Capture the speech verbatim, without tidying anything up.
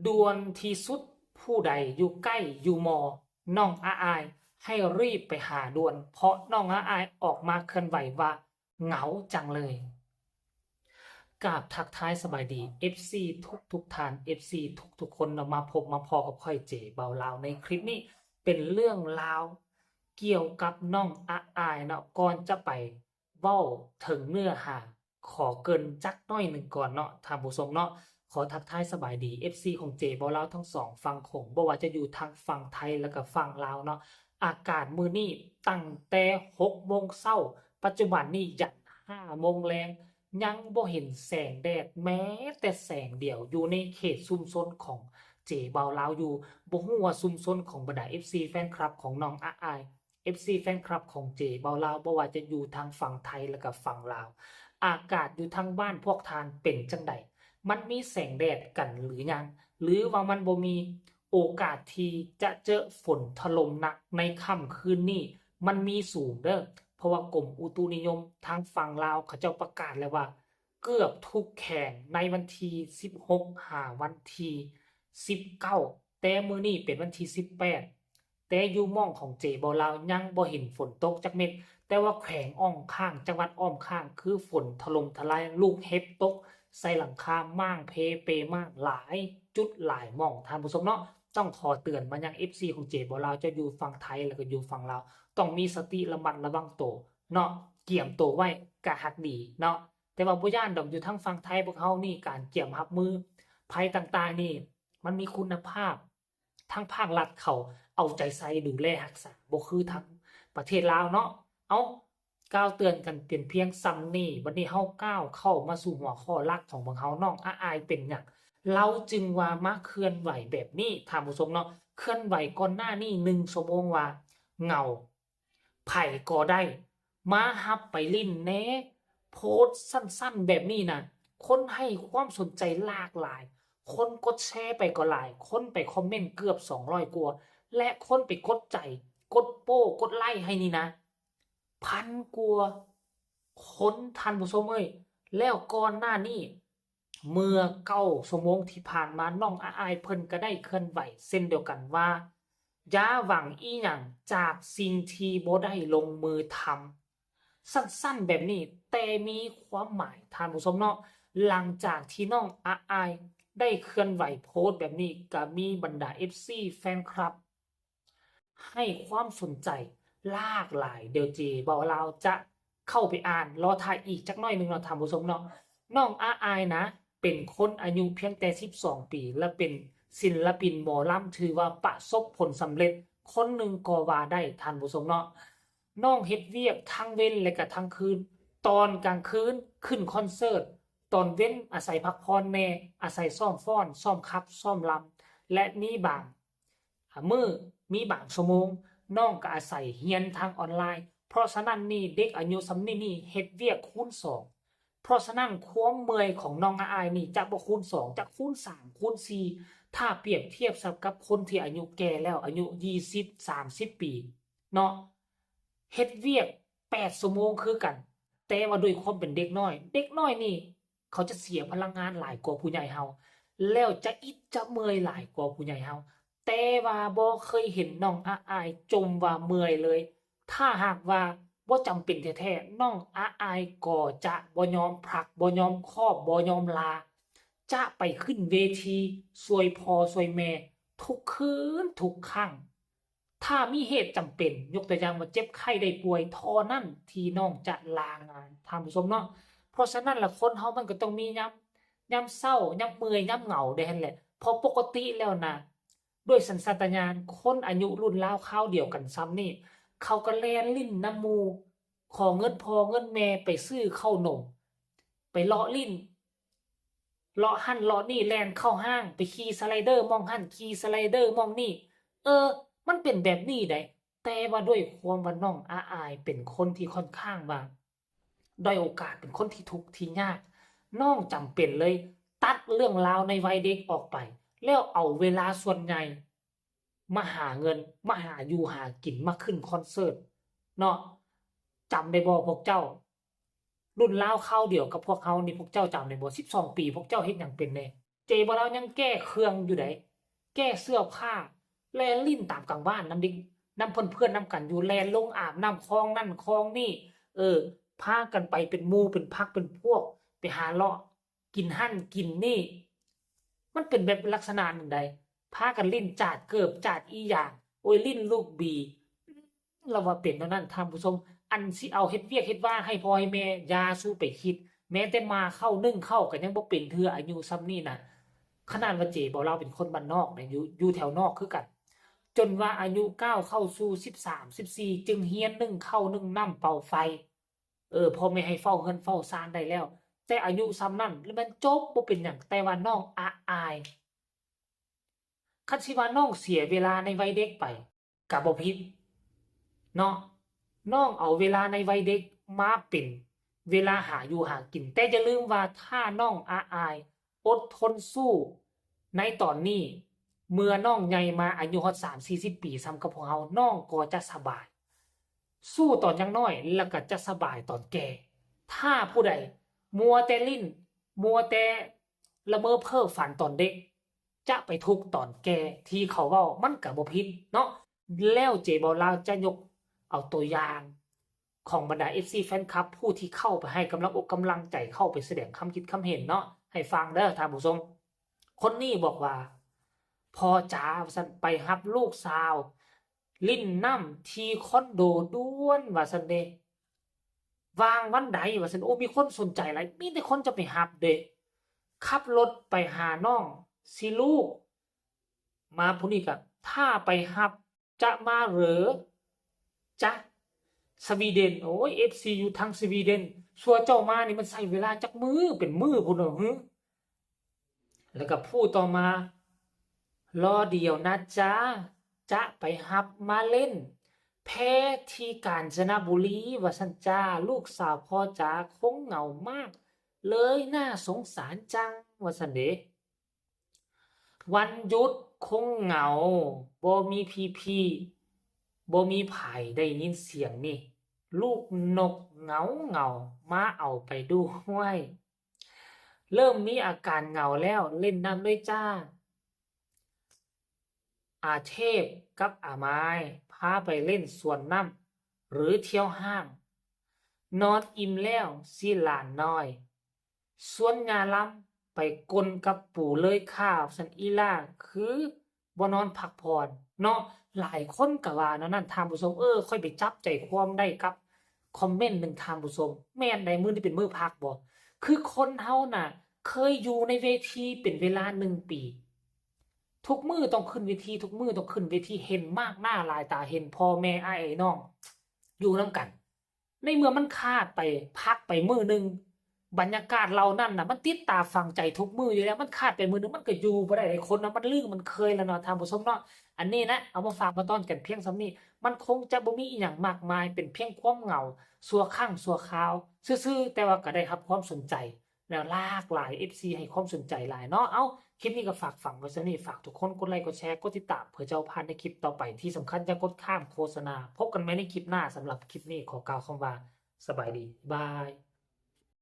ด่วนที่สุด ผู้ใดอยู่ใกล้อยู่มอ น้องอาอาย ให้รีบไปหาด่วน เพราะน้องอาอายออกมาเคลื่อนไหวว่าเหงาจังเลย กราบทักทายสบายดี เอฟซี ทุกทุกๆท่าน เอฟซี ทุกทุกๆคนเนาะ มาพบมาพ้อกับข้อยเจเบาลาวในคลิปนี้ เป็นเรื่องราวเกี่ยวกับน้องอาอายเนาะ ก่อนจะไปเว้าถึงเนื้อหา ขอเกริ่นจักหน่อยหนึ่งก่อนเนาะท่านผู้ชมเนาะ ขอทักทายสบายดี เอฟซี ของเจเบาลาวทั้งสองฝั่งโขง บ่ว่าจะอยู่ทางฝั่งไทยแล้วก็ฝั่งลาวเนาะ อากาศมื้อนี้ตั้งแต่หกโมงเช้า ปัจจุบันนี้ยันห้าโมงแลง ยังบ่เห็นแสงแดดแม้แต่แสงเดียว อยู่ในเขตชุมชนของเจเบาลาวอยู่ บ่ฮู้ว่าชุมชนของบรรดา เอฟซี แฟนคลับของน้องอาอาย เอฟซี แฟนคลับของเจเบาลาว บ่ว่าจะอยู่ทางฝั่งไทยแล้วก็ฝั่งลาว อากาศอยู่ทางบ้านพวกท่านเป็นจั่งใด มันมีแสงแดดกันหรือยัง หรือว่ามันบ่มี โอกาสที่จะเจอฝนถล่มหนักในค่ำคืนนี้ มันมีสูงเด้อ เพราะว่ากรมอุตุนิยมทางฝั่งลาวเขาเจ้าประกาศแล้วว่า เกือบทุกแขวงในวันที่สิบหก หาวันที่สิบเก้า แต่มื้อนี้เป็นวันที่สิบแปด แต่อยู่หม่องของเจเบาลาวยังบ่เห็นฝนตกจักเม็ด แต่ว่าแขวงอ้อมข้าง จังหวัดอ้อมข้าง คือฝนถล่มทลาย ลูกเห็บตกใส่หลังคา ม่างเพเปม่างหลายจุดหลายหม่อง ท่านผู้ชมเนาะ ต้องขอเตือนมายัง เอฟซี ของเจเบาลาว เจ้าอยู่ฝั่งไทยแล้วก็อยู่ฝั่งลาว ต้องมีสติระมัดระวังโตเนาะ เกียมโตไว้กะฮักดีเนาะ แต่ว่าบ่ย้านดอก อยู่ทางฝั่งไทยพวกเฮานี่ การเกียมรับมือภัยต่างๆนี่ มันมีคุณภาพ ทางภาครัฐเขาเอาใจใส่ดูแลรักษา บ่คือทางประเทศลาวเนาะ เอ้า กล่าวเตือนกันเป็นเพียงส่ำนี้ บัดนี้เฮาก้าวเข้ามาสู่หัวข้อหลักของพวกเฮา น้องอาอายเป็นหยัง ลาวจึงว่ามาเคลื่อนไหวแบบนี้ ท่านผู้ชมเนาะ เคลื่อนไหวก่อนหน้านี้หนึ่งชั่วโมงว่าเหงา ไผก็ได้ มาฮับไปลิ้นแหน่ โพสต์สั้นๆแบบนี้นะ คนให้ความสนใจหลากหลาย คนกดแชร์ไปก็หลาย คนไปคอมเมนต์เกือบสองร้อยกว่า และคนไปกดใจ กดโป้ กดไลค์ให้นี่นะ พันกว่าคน ท่านผู้ชมเอ้ย แล้วก่อนหน้านี้ เมื่อเก้าชั่วโมงที่ผ่านมา น้องอาอายเพิ่นก็ได้เคลื่อนไหวเช่นเดียวกันว่า อย่าหวังอีหยังจากสิ่งที่บ่ได้ลงมือทำ สั้นๆแบบนี้ แต่มีความหมาย ท่านผู้ชมเนาะ หลังจากที่น้องอาอายได้เคลื่อนไหวโพสต์แบบนี้ ก็มีบรรดา เอฟซี แฟนคลับ ให้ความสนใจหลากหลาย เดี๋ยวเจเบาลาวจะเข้าไปอ่าน รอถ่ายอีกจักหน่อยหนึ่งเนาะ ท่านผู้ชมเนาะ น้องอาอายนะ เป็นคนอายุเพียงแต่สิบสองปี และเป็นศิลปินหมอลำ ถือว่าประสบผลสำเร็จคนหนึ่งก็ว่าได้ ท่านผู้ชมเนาะ น้องเฮ็ดเวียกทั้งเว็นและก็ทั้งคืน ตอนกลางคืนขึ้นคอนเสิร์ต ตอนเว็นอาศัยพักผ่อนแหน่ อาศัยซ้อมฟ้อน ซ้อมขับ ซ้อมรำ และมีบาง อ่า มื้อ มีบางชั่วโมง น้องก็อาศัยเรียนทางออนไลน์ เพราะฉะนั้นนี่เด็กอายุส่ำนี้นี่เฮ็ดเวียกคูณสอง เพราะฉะนั้นความเมื่อยของน้องอาอายนี่จะบ่คูณสอง จะคูณสาม คูณสี่ ถ้าเปรียบเทียบกับคนที่อายุแก่แล้ว อายุยี่สิบ สามสิบปีเนาะ เฮ็ดเวียกแปดชั่วโมงคือกัน แต่ว่าด้วยความเป็นเด็กน้อย เด็กน้อยนี่เขาจะเสียพลังงานหลายกว่าผู้ใหญ่เฮา แล้วจะอิดจะเมื่อยหลายกว่าผู้ใหญ่เฮา แต่ว่าบ่เคยเห็นน้องอาอายจมว่าเมื่อยเลย ถ้าหากว่าบ่จำเป็นแท้ๆ น้องอาอายก็จะบ่ยอมพัก บ่ยอมคอบ บ่ยอมลา จะไปขึ้นเวทีช่วยพ่อช่วยแม่ทุกคืนทุกครั้ง ถ้ามีเหตุจำเป็น ยกตัวอย่างว่าเจ็บไข้ได้ป่วย เท่านั้นที่น้องจะลางาน ท่านผู้ชมเนาะ เพราะฉะนั้นละคนเฮามันก็ต้องมียาม ยามเศร้า ยามเมื่อย ยามเหงาได้หั้นแหละ เพราะปกติแล้วนะ ด้วยสัญชาตญาณ คนอายุรุ่นราวคราวเดียวกันส่ำนี้ เขาก็แล่นลิ้นนำหมู่ ขอเงินพ่อเงินแม่ไปซื้อข้าวหนม ไปเลาะลิ้น เลาะหั้นเลาะนี่ แล่นเข้าห้าง ไปขี่สไลเดอร์หม่องหั้น ขี่สไลเดอร์หม่องนี่ เออ มันเป็นแบบนี้ได๋ แต่ว่าด้วยความว่าน้องอาอายเป็นคนที่ค่อนข้างว่า ด้อยโอกาส เป็นคนที่ทุกข์ที่ยาก น้องจำเป็นเลยตัดเรื่องราวในวัยเด็กออกไป แล้วเอาเวลาส่วนใหญ่มาหาเงิน มาหาอยู่หากิน มาขึ้นคอนเสิร์ตเนาะ จำได้บ่พวกเจ้า รุ่นราวคราวเดียวกับพวกเฮานี่ พวกเจ้าจำได้บ่ สิบสองปี พวกเจ้าเฮ็ดหยังเป็นแหน่ เจบ่าวลาวยังแก้เครื่องอยู่ได๋ แก้เสื้อผ้า แล่นลิ้นตามกลางบ้านนำเด็ก นำเพื่อนๆนำกันอยู่ แล่นลงอาบน้ำคลองนั่นคลองนี่ เออ พากันไปเป็นหมู่เป็นพรรคเป็นพวก ไปหาเลาะกินหั่นกินนี่ มันเป็นแบบลักษณะหนึ่งใด พากันลิ้นจาดเกิบจาดอีหยัง โอ้ย ลิ้นลูกบี เราว่าเป็นแนวนั้นท่านผู้ชม อันสิเอาเฮ็ดเวียกเฮ็ดวาให้พ่อให้แม่ อย่าสู่ไปคิด แม้แต่หม่าข้าวนึ่งข้าวก็ยังบ่เป็นเทื่อ อายุส่ำนี้น่ะ ขนาดว่าเจบ่าวลาวเป็นคนบ้านนอกนะ อยู่ อยู่แถวนอกคือกัน จนว่าอายุก้าวเข้าสู่สิบสาม สิบสี่ จึงเฮียนนึ่งข้าวนึ่งน้ำเป่าไฟ เออ พ่อแม่ให้เฝ้าเฮือนเฝ้าซานได้แล้ว แต่อายุส่ำนั้น แล้วมันจบบ่เป็นหยัง แต่ว่าน้องอะอาย คันสิว่าน้องเสียเวลาในวัยเด็กไป ก็บ่ผิด เนาะ น้องเอาเวลาในวัยเด็กมาเป็นเวลาหาอยู่หากิน แต่อย่าลืมว่าถ้าน้องอะอาย อดทนสู้ในตอนนี้ เมื่อน้องใหญ่มาอายุฮอดสามสี่สิบปี ส่ำกับพวกเฮา น้องก็จะสบาย สู้ตอนยังน้อย แล้วก็จะสบายตอนแก่ ถ้าผู้ใดมัวแต่ลิ้น มัวแต่ละเมอเพ้อฝันตอนเด็ก จะไปทุกข์ตอนแก่ ที่เขาเว้ามันก็บ่ผิดเนาะ แล้วเจบ่าวลาวจะยกเอาตัวอย่างของบรรดา เอฟซี แฟนคลับ ผู้ที่เข้าไปให้กำลังอกกำลังใจ เข้าไปแสดงความคิดความเห็นเนาะ ให้ฟังเด้อท่านผู้ชม คนนี้บอกว่า พ่อจ๋า ว่าซั่น ไปรับลูกสาว ลิ้นน้ำที่คอนโดด่วน ว่าซั่นเด้ ว่างวันใด ว่าซั่น โอ้ มีคนสนใจหลาย มีแต่คนจะไปรับเด้ ขับรถไปหาน้องสิลูก มาผู้นี้ก็ ถ้าไปรับ จะมาเหรอจ๊ะ สวีเดน โอ้ย เอฟซี อยู่ทางสวีเดน สั่วเจ้ามานี่มันใช้เวลาจักมื้อ เป็นมื้อพุ้นเหรอ หึ แล้วก็ผู้ต่อมา รอเดี๋ยวนะจ๊ะ จะไปรับมาเล่นแพที่กาญจนบุรี ว่าซั่นจ้า ลูกสาวพ่อจ๋าคงเหงามากเลย น่าสงสารจัง ว่าซั่นเด้ วันหยุดคงเหงา บ่มีพี่ๆ บ่มีไผ ได้ยินเสียงนี่ ลูกนกเหงาๆ มาเอาไปด้วย เริ่มมีอาการเหงาแล้ว เล่นน้ำด้วยจ้า อาเทพกับอามาย พาไปเล่นสวนน้ำ หรือเที่ยวห้าง นอนอิ่มแล้วสิหลานน้อย ชวนย่าลำไปกลนกับปู่เลยค่ะ ซั่น อีหล่าคือบ่นอนพักผ่อนเนาะ หลายคนก็ว่าแนวนั้นท่านผู้ชม เออ ข้อยไปจับใจความได้กับคอมเมนต์หนึ่งท่านผู้ชม แม่นใด มื้อนี้เป็นมื้อพักบ่ คือคนเฮาน่ะ เคยอยู่ในเวทีเป็นเวลาหนึ่งปี ทุกมื้อต้องขึ้นเวที ทุกมื้อต้องขึ้นเวที เห็นมากหน้าหลายตา เห็นพ่อแม่อ้ายน้องอยู่นำกัน ในเมื่อมันขาดไป พักไปมื้อหนึ่ง บรรยากาศเหล่านั้นน่ะ มันติดตาฝังใจทุกมื้ออยู่แล้ว มันขาดไปมื้อหนึ่ง มันก็อยู่บ่ได้ คนน่ะมันลืมมันเคยแล้วเนาะท่านผู้ชมเนาะ อันนี้นะ เอามาฝากมาต้อนกันเพียงส่ำนี้ มันคงจะบ่มีอิหยังมากมาย เป็นเพียงความเหงาชั่วครั้งชั่วคราวซื่อๆ แต่ว่าก็ได้รับความสนใจ แล้วหลากหลาย เอฟซี ให้ความสนใจหลายเนาะ เอ้า คลิปนี้ก็ฝากฝังไว้ส่ำนี้ ฝากทุกคนกดไลค์ กดแชร์ กดติดตาม เพื่อจะบ่พลาดในคลิปต่อไป ที่สำคัญอย่ากดข้ามโฆษณา พบกันใหม่ในคลิปหน้า สำหรับคลิปนี้ขอกล่าวคำว่าสบายดี บ๊ายบาย